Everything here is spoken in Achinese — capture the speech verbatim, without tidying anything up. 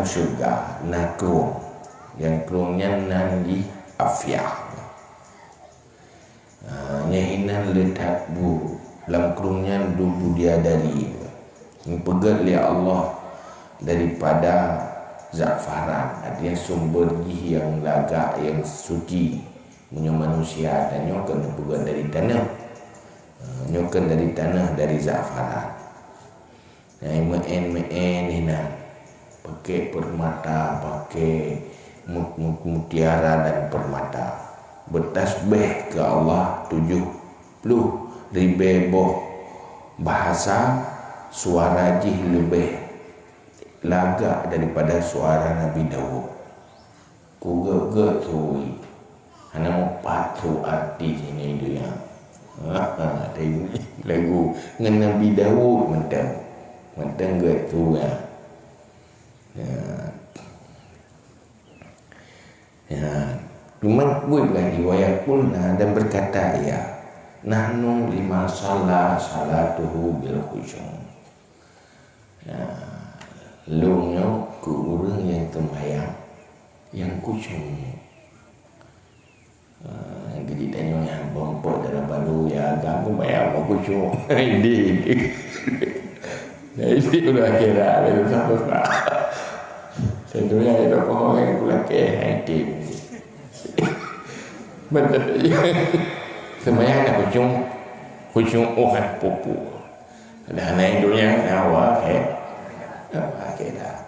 syeuruga na krueng. Nyang krueng nyan nan jih afiah. Ha, nyan hinan le that bu, lam krueng nyan dum bidadari. Neupeugét lé Allah daripada za'faran, artinya sumber jih nyang lagak, nyang suci. Meunyoe manusia, tanyoe kan neupeugét dari taneuh. Ha, nyoe kan dari taneuh, dari za'faran. Nyang meu'én-meu'én hinan, paké peurmata, paké mut-, mut-, mutiara dan peurmata. Beutasbéh keu Allah tujoh ploh ribée boh bahasa, suara jih leubeh lagak daripada suara Nabi Daud. Kugét-gét tui. Hana mupat su artis ini dia. Lagu ngon Nabi Daud mantong. Mantong gét tui. Ya. Ya. Cuma buat lagi, "Wa yaqulna," dan berkata ia, "Nahnu liman shalla shalatuhu bil khusyuk." Ya, lôn nyoe keu ureuëng nyang teumayang nyang khusyuk. Ah, nyang keuji tanyoe nyang bompok dara baru ya agam tu mayang mau khusyuk. Ini, ini. Nah, ini udah akhirat, baru sampai Pak. Tentunya ada pohon yang kulakeh, nah, itu. Betul. Semayang nak khusyuk, khusyuk oh kan pupu. Dah naik dunia, nyawa ke, nyawa ke dah.